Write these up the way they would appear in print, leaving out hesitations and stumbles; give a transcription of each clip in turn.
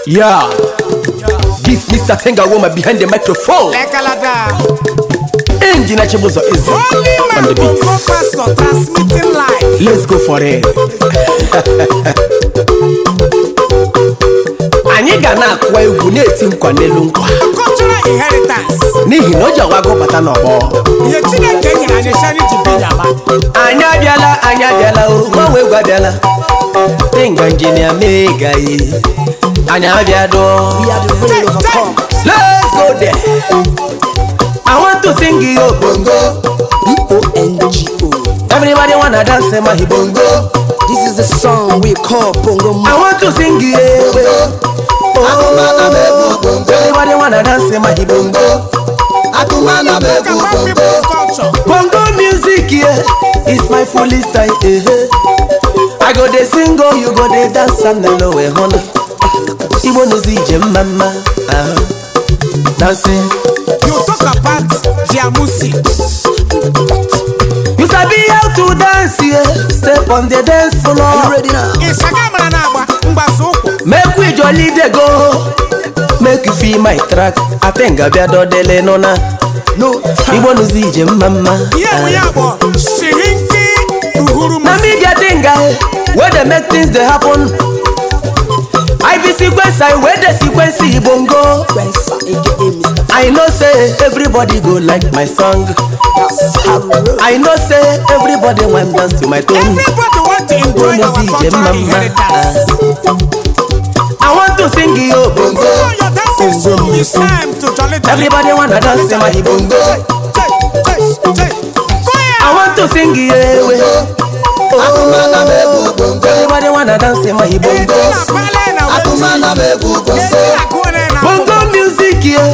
Yeah. This Mr. Tenga woman behind the microphone. Engineer Chibuzo is on the beat. Pastor transmitting live. Let's go for it. Anyị ga na-akwa egwu na-eti nkwa n'elu nkwa. Cultural inheritance. N'ihi na o ji ọwa gụbata n'ọgbọ. Ihe Chineke nyere anyị shani ji bi nyama. Anyị abịala o, gbanwe egwu abịala. Tenga injinia mega ye. Anyị abịa dụọ. We are the real overcome. Let's go there. I want to sing yo bongo. B-O-N-G-O. Everybody wanna dance my bongo. This is the song we call Bongo I want to sing yeah. Oh, everybody wanna dance my bongo. Talk about people's culture. Bongo music, yeah, it's my full style. Eh. I go dey sing, oh, you go dey dance, and the low way honor. Igbo nuzi ije mama, dancing. You talk about their music. You sabi how to dance, yeah. Step on the dance floor. Are you ready now? Ịshaga mara na-agba mgbasa ụkwụ. Make we jolly dey go. Make you feel my track. Atenga bịa dọdele nọ na. No time. Igbo nuzi ije mama. Ihe bụ ya bụ Shirinki Uhuru Na music. media thing wey dey make things dey happen. I be sequence, I wey dey sequence bongo. Spencer, aka Mr. I know say everybody go like my song. Saro. I know say everybody wan dance to my tune. Everybody want to enjoy our Igbo nuzi ije cultural mama. inheritance. I want to sing yo bongo. So your dancing soon is time to jolly jolly. Everybody wanna dance my bongo. Jay, jay, jay. Go I ahead. want to sing yeah. Oh, everybody wanna dance my bongo. Bongo music, yeah,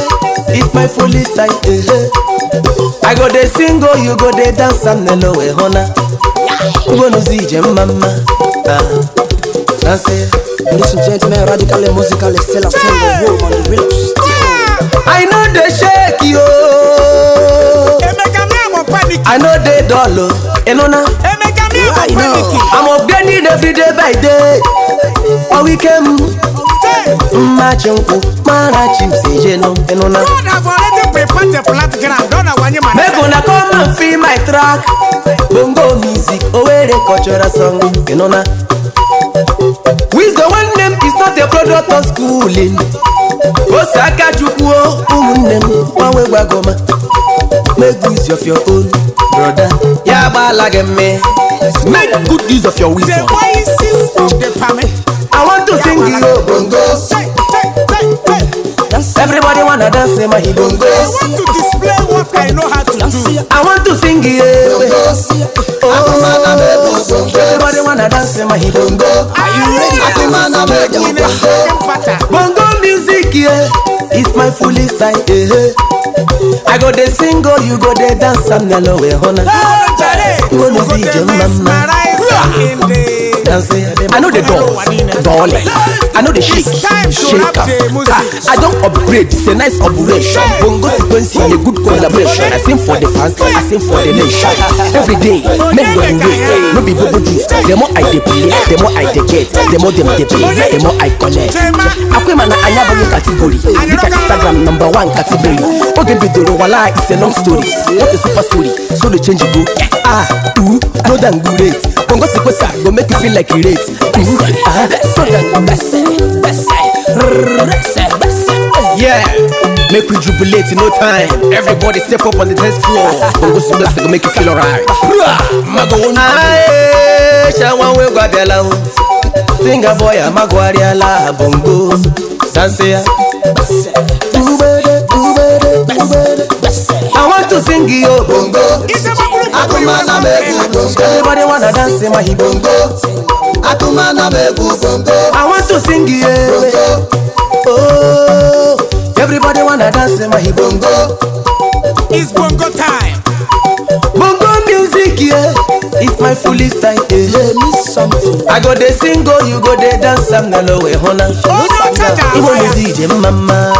it's my full style. Eh. I go dey sing, oh, you go dey dance, and the low way honor. Igbo nuzi ije mama, dance. Ladies and gentlemen, radically musically, Stella Tenga Room on the real steel. I know they shake yo. I know they dull, oh, enona. Right now. I'm upgrading every day by day. A weekend, machinko, marachim sejeno, enona. God have already prepared the flat ground. Don't know when you man. Make una come and feel my track. Bongo music, Owerri cultural song, enona. Wisdom one name is not a product of schooling. Osaka chukwu ụmụnne m gbanwe gwagoma. Make use of your own brother. Ya gbala gị mme. Make good use of your The wisdom. voices of the family. I want to sing yo bongo. Say, say, say, say. That's Everybody wanna dance my bongo. I want to display what I know how to do. I want to sing yeah. Oh, everybody wanna dance my bongo. Are you ready? In a shaking pattern. Bongo music, yeah, it's my full style. Eh. I go dey sing, oh, you go dey dance, and the low way honor. Go dey mesmerize in the Dance. I know the door, dolly. I know the shake, It's time to shake wrap up. the music. I don't upgrade, it's a nice operation. Bongo sequence, a good collaboration. I sing for the fans, I sing for the nation. Every day, men don't wait, no be bobo juice. The more I dey play, the more I dey get, the more them dey pay, the more I collect. Akwema na anya bụ category, dịka Instagram number one category. Oge bidoro wala, it's a long story, what a super story. So the change go, ah, ooh, no than good rate. Bongo sequence go make you feel like you rate. Ah, so than yeah, make we jubilate in no time. Everybody step up on the dance floor. Bongo sequence go make you feel alright. Aye, shawa we gwa o. Finger boy amagwariala bongo. Dance ya. I want to sing yo bongo. It's a group of people. Everybody wanna dance my bongo. I want to sing yeah. Oh, everybody wanna dance my bongo. It's bongo time. Bongo music, yeah, it's my full style. Eh. Let me something. I go dey sing, oh, you go dey dance, I'm the low way honor. Oh, no, Chacha. Igbo music, je mama.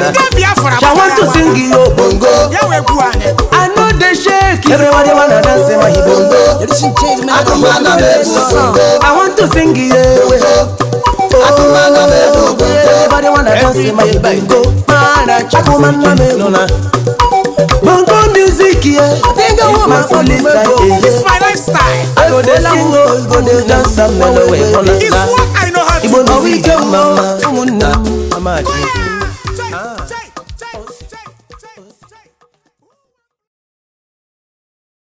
Ndị Biafra I want to sing yo bongo. Ya wee gbuo anyị. I know they shake. Everybody wanna dance my bongo. Ladies and gentlemen, I hope you feel this song. I want to sing yeah. Akụmanna m egwu bongo. Everybody wanna dance in my bongo. Akụmanna m egwu. Bongo music, yeah. It's my only style, yeah. It's my lifestyle. I go dey sing, oh, go dey dance and mellow. It's what I know how to Igbo do. music, mama, ụmụnna, mama.